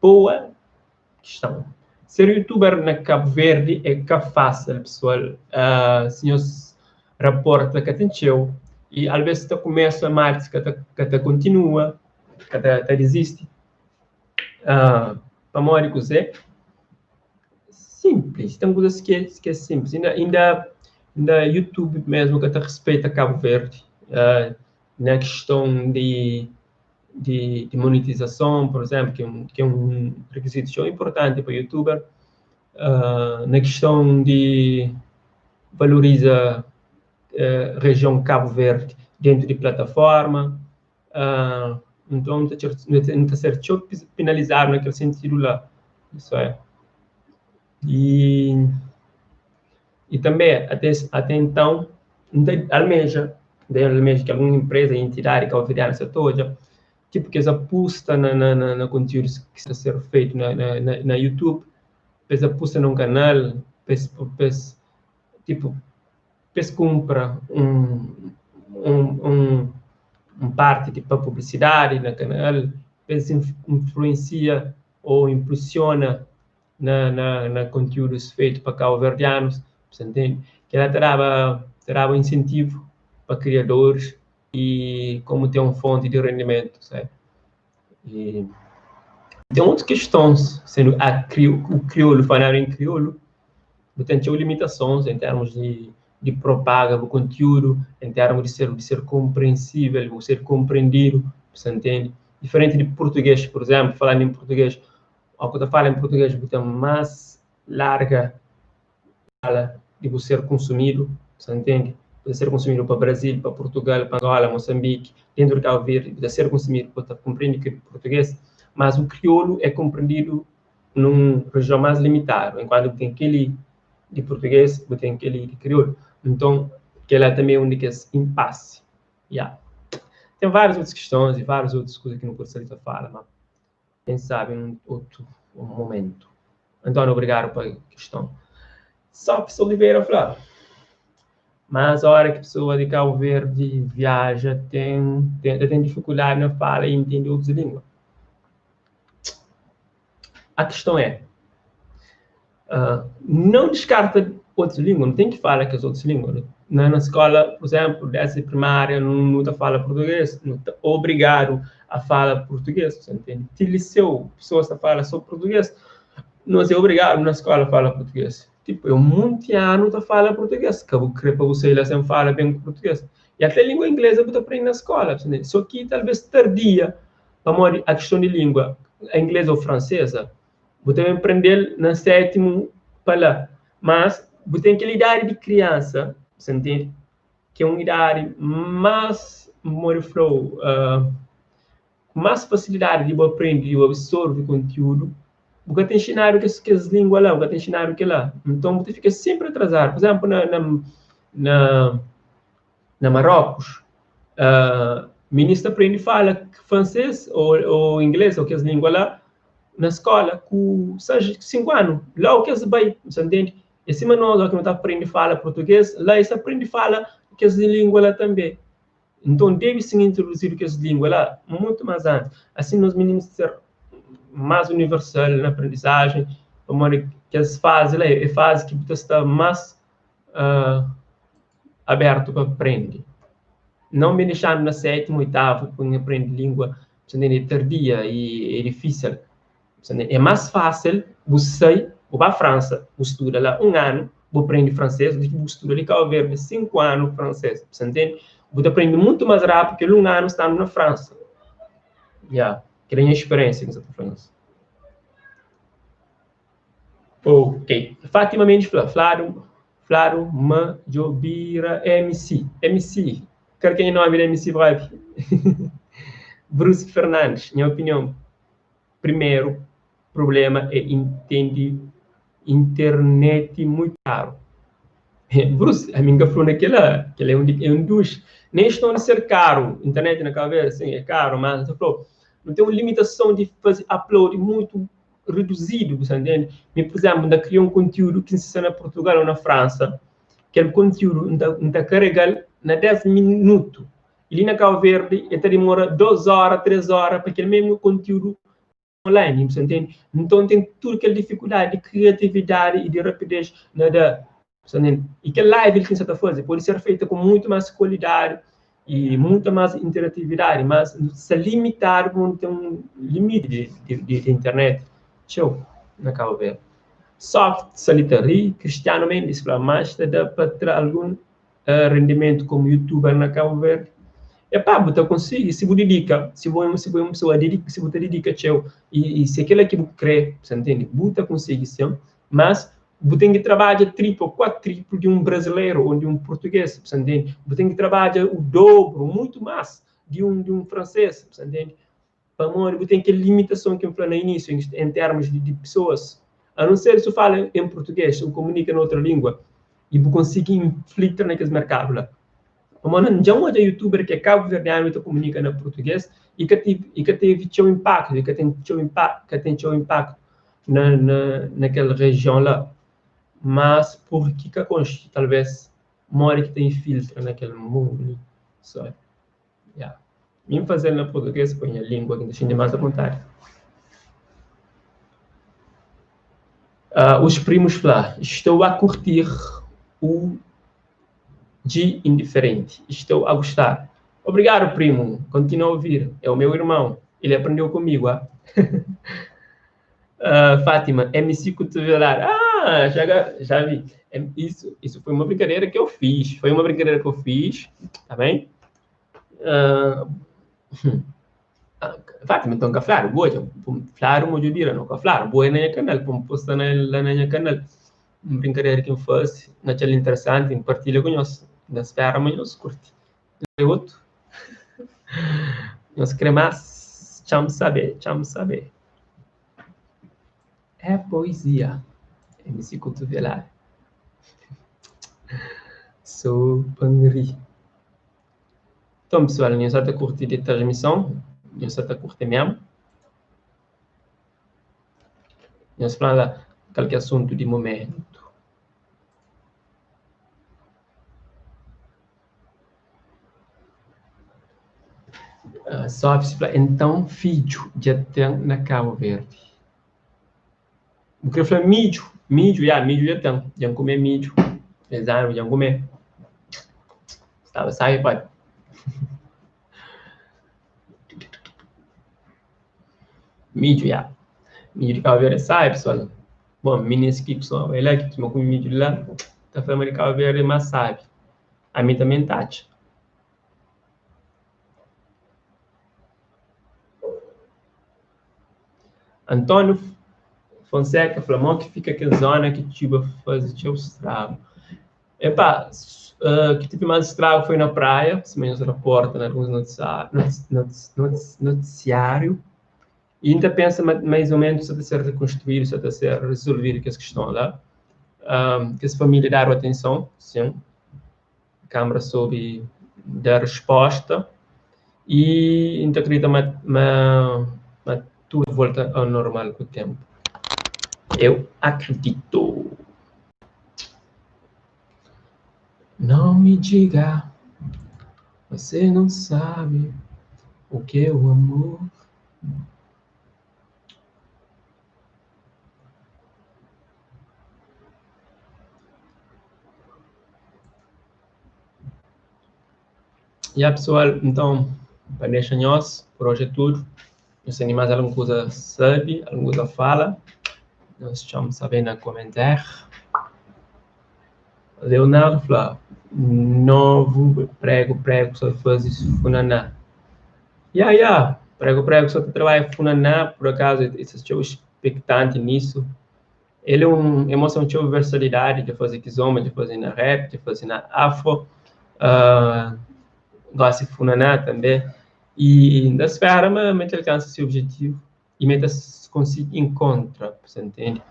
Boa questão. Ser youtuber na Cabo Verde é que fácil, pessoal. Uh, senhores raporta que tem e às vezes tu começa mais que te, que te continua, que te, te desiste. Uh, para morrer com você, simples. Tem coisas que é, que é simples. Ainda, ainda, ainda YouTube mesmo que te respeita Cabo Verde. Uh, na questão de, de, de, monetização, por exemplo, que é um, que é um requisito importante para youtuber, uh, na questão de valoriza uh, região Cabo Verde dentro de plataforma, uh, então está ser penalizado naquele sentido lá, isso é. E, e também, até, até então, almeja, almeja que alguma empresa, entidade cabo-verdiana se toda, tipo que eles apostam na, na, na, na conteúdos que está a ser feito na, na, na, na YouTube, eles apostam num canal, eles, eles, tipo, eles compra um, um, um, um parte tipo publicidade na canal, eles influencia ou impulsiona na, na, na conteúdos feitos para cabo-verdianos, você entende? Que ela terá, terá um incentivo para criadores e como ter uma fonte de rendimento, sabe? E tem outras questões, sendo a cri, o crioulo, falar em crioulo, tem limitações em termos de, de propaga do conteúdo, em termos de ser, de ser compreensível, de ser compreendido, você entende? Diferente de português, por exemplo, falando em português, ao que eu falo em português, você tem mais larga escala de ser consumido, você entende? Pode ser consumido para Brasil, para Portugal, para Angola, Moçambique, dentro de Cabo Verde, pode ser consumido, pode compreender que português, mas o crioulo é compreendido num região mais limitado, enquanto tem aquele de português, tem aquele de crioulo. Então, que ela também é um daqueles impasse. Yeah. Tem várias outras questões e várias outras coisas que não pode ser fala, mas quem sabe em outro momento. Antônio, obrigado pela questão. Só Oliveira falar. Mas a hora que a pessoa de Cabo Verde viaja, tem, tem, tem dificuldade na fala e entende outras línguas. A questão é, uh, não descarta outras línguas, não tem que falar com as outras línguas. Na, na escola, por exemplo, dessa primária, não, não fala português, não está obrigado a falar português, você entende? Te liceu, pessoas que falam só português, não é obrigado na escola a falar português. Tipo, eu muito ano tá fala português, que eu creio para você, ele sempre fala bem português. E até a língua inglesa você aprende na escola, entende? Só que talvez tardia, para a questão de língua, a inglesa ou francesa, você também aprender na sétimo para lá. Mas você tem aquela idade de criança, você entende? Que é uma idade mais, como falou, uh, com mais facilidade de aprender e absorver conteúdo, você tem ensinado que, que as línguas lá, você tem ensinado que lá. Então, você fica sempre atrasado. Por exemplo, na, na, na, Na Marrocos, uh, minis ta prende fala fransês ou, ou inglês ou kes língua lá na escola ku 6, 5 anu. Lá o que es bai, você entende? E sima nós, ó, que não tá aprende fala português, lá eles aprende fala kes língua lá também. Então deve sim introduzir kes língua lá muito mais antes. Assim nós meninos ser mais universal na aprendizagem, pamodi kes fase lá é fase que você está mais uh, aberto para aprender. Não me deixando na sétima, oitava, quando aprende língua, você entende, é tardia e é difícil. Você entende? É mais fácil você ir para a França, você estuda lá um ano, você aprende francês, do que você estuda ali Cabo Verde 5 anos francês. Você entende? Você aprende muito mais rápido que um ano estando na França. Yeah. Que tem experiência com essa França. Ok. Fátima Mendes fala, Flávio, Flávio Majobira MC. MC. Quero quem é nome de MC Vibe. Bruce Fernandes, minha opinião. Primeiro problema é entende internet muito caro. Bruce, a minha falou naquela, que é um, é um dos, nem estão a ser caro, internet na cabeça, sim, é caro, mas você falou, não tem uma limitação de fazer upload muito reduzido, você entende? Me, por exemplo, ainda cria um conteúdo que se na Portugal ou na França, aquele conteúdo ainda carrega na 10 minutos. E ali na Cabo Verde, ele demora 2 horas, 3 horas para aquele mesmo conteúdo online, você entende? Então tem tudo aquela dificuldade de criatividade e de rapidez na da, você entende? E que live que você está fazendo pode ser feita com muito mais qualidade e muita mais interatividade, mas se limitado por tem um limite de internet. Show, na Cabo Verde. Soft Solitary, Cristiano Mendes, fala, mas dá para ter algum rendimento como youtuber na Cabo Verde? Epá, você consegue, se você dedica, se você é uma pessoa dedica, se você dedica, tchau, e se aquilo que você crê, você entende? Você consegue sim, mas você tem que trabalhar triplo, quatro de um brasileiro ou de um português, você entende? Você tem que trabalhar o dobro, muito mais de um francês, você entende? Para você tem aquela limitação que eu falei no início, em termos de pessoas. A não ser se você fala em português ou comunica em outra língua, e você consegue infiltrar naqueles mercados lá. Mas já um youtuber que é cabo-verdiano e comunica na português e que teve seu impacto, e que tem seu impacto naquela região lá. Mas por que que conste, talvez, mora que tem filtro naquele mundo. So, yeah. Mim fazer na português põe a língua que deixa mais à vontade. Os primos lá, estou a curtir o de indiferente. Estou a gostar. Obrigado, primo. Continua a ouvir. É o meu irmão. Ele aprendeu comigo. Ah? Fátima, MC Cotovelar. Ah, já, já vi. É, isso foi uma brincadeira que eu fiz. Foi uma brincadeira que eu fiz, tá bem? Fátima, então, claro, boa, claro, mo judira, não, claro, boa na canal, posta na, lá na canal. Uma brincadeira que eu faço, naquela interessante, partilha com nós. Na espera, mas nós curte. E outro. Nós queremos, chamo saber, chamo saber. É poesia. MC Cotovelar. Sou Pangri. Então, pessoal, nós está curtindo a transmissão. Nós está curtindo mesmo. Nós falamos qualquer assunto de momento. Só então, filho, já tem na Cabo Verde. Eu queria falar milho, milho, já, milho já tem. Já comer milho. Exato, já comer. Estava, sai, pai. Milho, já. Milho de Cabo Verde sai, pessoal. Bom, meninas que são lá, que come milho lá, tá falando de Cabo Verde, mas sabe. A mim também tá. Antônio Fonseca falou que fica aquela zona que Tiba faz o estrago. Epá, que tive mais estrago foi na praia, se me reporta em alguns noticiário. E ainda pensa mais ou menos se a ser reconstruído, se a ser resolvido que as questões lá. Que as famílias deram atenção, sim. A Câmara soube da resposta i N ta kridita ma ma ma tudu volta ao normal ku tempu. Eu acredito. Não me diga, você não sabe o que é o amor. Ya pessoal, então, pa dexa nhos, por hoje é tudo. Nhos tene mais alguma coisa sabe, alguma coisa fala, nhos txoma saber na comentário. Leonardo fla, novo prego prego só faze funaná. Ya, ya, prego prego só ta trabalha funaná, por acaso, esse txeu expectante nisso. Ele é um, é mostra um txeu versalidade de fazer kizomba, de fazer na rap, de fazer na afro, uh, gosta de funaná também. E da esfera, mas, mas alcança esse objetivo e meta consigo encontra, você entende?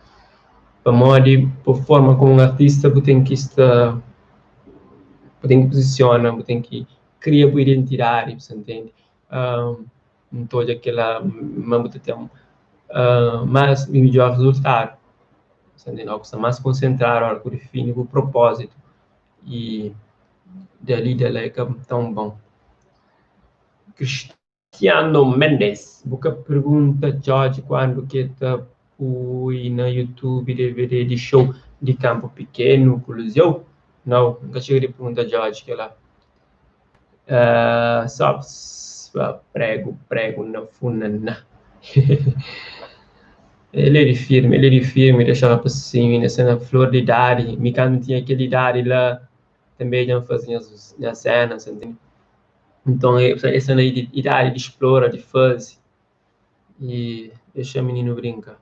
Pamodi, por forma como um artista, você tem que estar, você tem que posiciona, você tem que criar uma identidade, você entende? Um, então, aquela, mas você tem mais e melhor resultado. Você entende? Você está mais concentrado, hora que define o propósito e dali dali é tão bom. Cristiano Mendes, boca pergunta Jorge quando que tá pui na YouTube DVD de show de campo pequeno, Coliseu? Não, nunca cheguei a perguntar Jorge que lá. Só prego, prego na funaná. Ele é de firme, ele é de firme, deixa rapacinho, nessa na flor de idade. Me quando tinha aquela idade lá, também já fazia as minhas cenas, entende? Então, essa na idade de explora, de fazer, e deixa o menino brincar.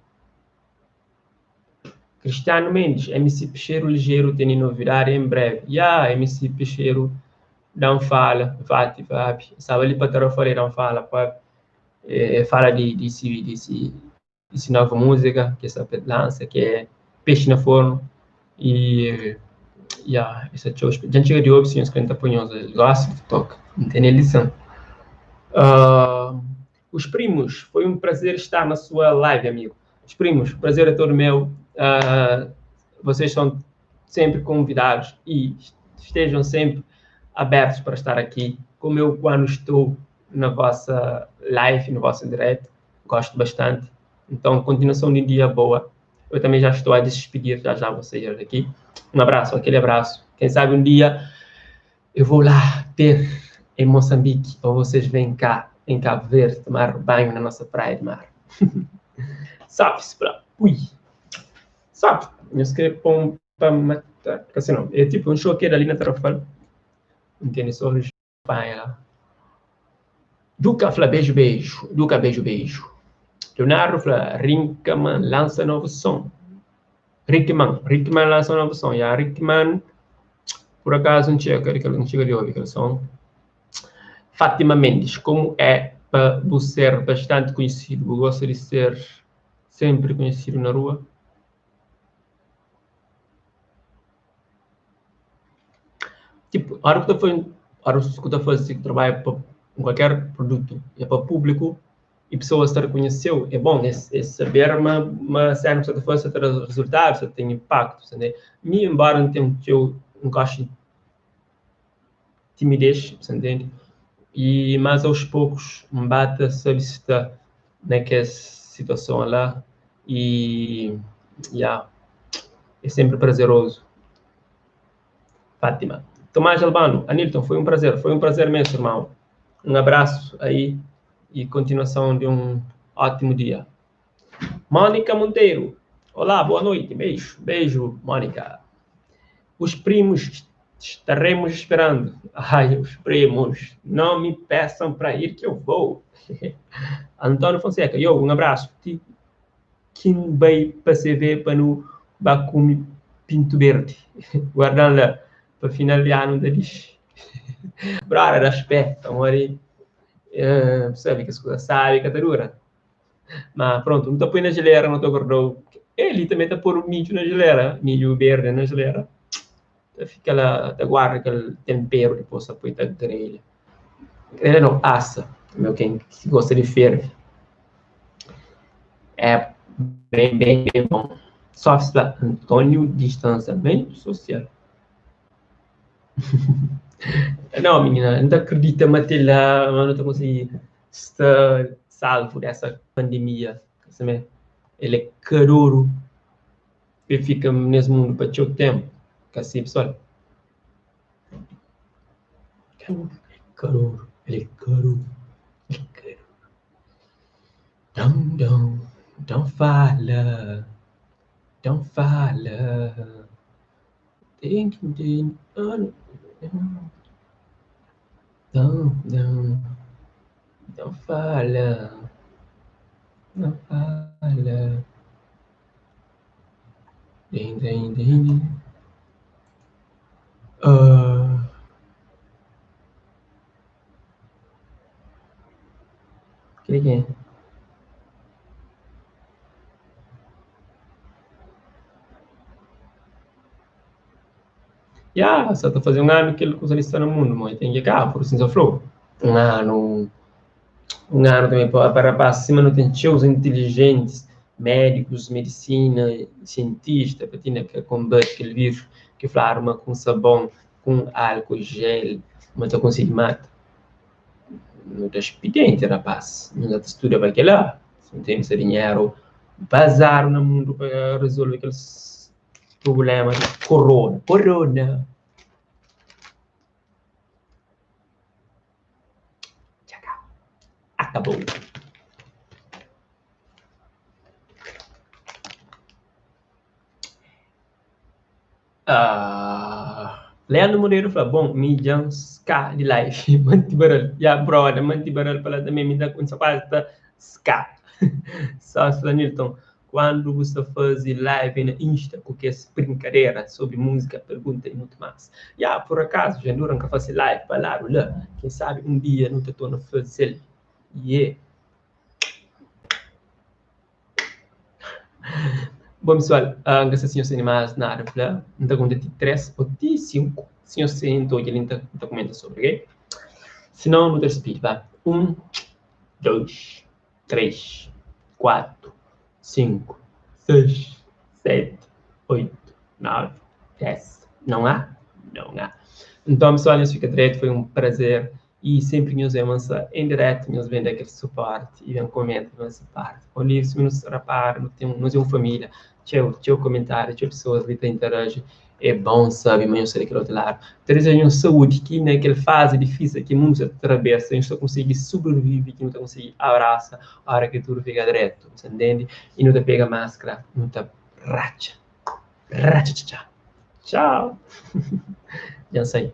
Cristiano Mendes, MC Peixeiro Ligeiro tem novidade em breve. Ya, MC Peixeiro não fala, vati, vapi. Sabe ali para falei, não fala, pá. É, fala de, de, de, de, de, nova música, que essa lança, que é Peixe na Forno. E, yeah, essa é show. Já chega de ouvir, senhores, que ele gosta de toca, não tem lição. Os primos, foi um prazer estar na sua live, amigo. Os primos, prazer é todo meu. Vocês são sempre convidados e estejam sempre abertos para estar aqui, como eu quando estou na vossa live, no vosso direto, gosto bastante. Então, continuação de um dia boa. Eu também já estou a despedir já já vocês daqui. Um abraço, aquele abraço. Quem sabe um dia eu vou lá ter em Moçambique ou vocês vêm cá em Cabo Verde tomar banho na nossa praia de mar. Salve-se para ui. Sabe? Eu escrevo para matar. Assim não, é tipo um show que ali na Tarrafal. Entende? Só Espanha lá. Duca fla beijo, beijo. Duca beijo, beijo. Leonardo fla Rinkman lança novo som. Rickman, Rickman lança novo som. E a Rickman, por acaso, não chega, não chega de ouvir aquele som. Fátima Mendes, como é para você ser bastante conhecido? Gosta de ser sempre conhecido na rua? Tipo, a hora que tu a hora que tu faz trabalho para qualquer produto, é para público, e pessoas te reconheceu, é bom, é, é saber uma, uma cena que você faz, você traz resultados, você tem impacto, entendeu? Me, embora não tenha eu um gosto de timidez, você entende? E, mas aos poucos, me bate sabe se está naquela situação lá e, yeah, é sempre prazeroso. Fátima. Tomás Albano, Anilton, foi um prazer mesmo, irmão. Um abraço aí e continuação de um ótimo dia. Mônica Monteiro, olá, boa noite, beijo, beijo, Mônica. Os primos estaremos esperando. Ai, os primos, não me peçam para ir que eu vou. Antônio Fonseca, yo, um abraço. Quem vai para CV para no Bakumi Pinto Verde. Guardando lá para final de ano da diz. Brora, dá pé, amor. Sabe que as coisas sabe que tá dura. Mas pronto, não tá põe na geleira, não tá guardou. Ele também tá pôr o milho na geleira, milho verde na geleira. Ta fika la ta guarda kel tenperu dipôs ta poi ta grelha. Grelha nau, asa, meu ken ki gosta di ferve. É bem, bem, bem bom. Só fla António, distanciamento social. Não, menina, não ta acredita ma te la, ma nu ta consegui sta salvo dessa pandemia. Sabe? El é kadoru pa el fika nes mundu pa txeu ténpu. Ka si, pesoal? Kadoru, el é kadoru, el é kadoru. Dão, dão, dão fala, dão fala. Tem que tem, dão, dão, dão fala, dão fala. Ding, ding, ding. Uh, que que é? Ya, sa ta faze un anu kel kuza li sta na mundu, mo, ten ki kaba, pur isu N fla-u, un anu, un anu tanbe pa pa rapaz, sima nu ten txeus intilijentis, médikus, medisina, sientista pa tina ka konbati kel vírus ki fladu ma ku un sabon, ku un álkol jel, ma ta konsigi mata. Nu ta spidenti rapaz, nu ta studa pa kila, si nu ten se dinheru bazadu na mundu pa rezolve kel prubléma di korona, korona. Dja kaba, akabou. Ah, Leandro Moreira fla, bom, mi dja N ska di live, manti baral. Ya, broda, manti baral pa la tanbe, mi ta N sta kuazi ta ska. Só fla Nilton, kuandu bu sta fazi live na Insta ku kes brinkadera sobri múzika, pergunta i mutu más. Ya, pur akazu, dja dura N ka fasi live pa ladu la, ken sabi un dia nu ta torna faze-l. Ye. Bom pessoal, N ka sta si nhos tene más nada fla, N ta konta ti 3 ô ti 5, si nhos tene N ta odja li N ta kumenta sobri, ok? Si nau nu ta dispidi, ba, 1, 2, 3, 4, 5, 6, 7, 8, 9, 10, não há? Não há. Nton pessoal, nhos fika dretu, foi un prazer I senpri nhos ben mansa en diretu, nhos ben da kel suporti i ben komenta na nosi parti. Oli, sima nu rapara, nu ten, nos é un família, txeu, txeu komentáriu, txeu pesoas li ta interaji. É bon sabe ma nhos sta di kel otu ladu. Ta deseja nhos saúdi ki na kel fazi difísil ki mundu sta ta trabesa, nhos ta konsigi sobrivivi, ki nu ta konsigi abrasa óra ki tudu fika dretu. Bu sta ntende? I nu ta pega maskra, nu ta ratxa, ratxa txatxa. Txau! Dja N sai.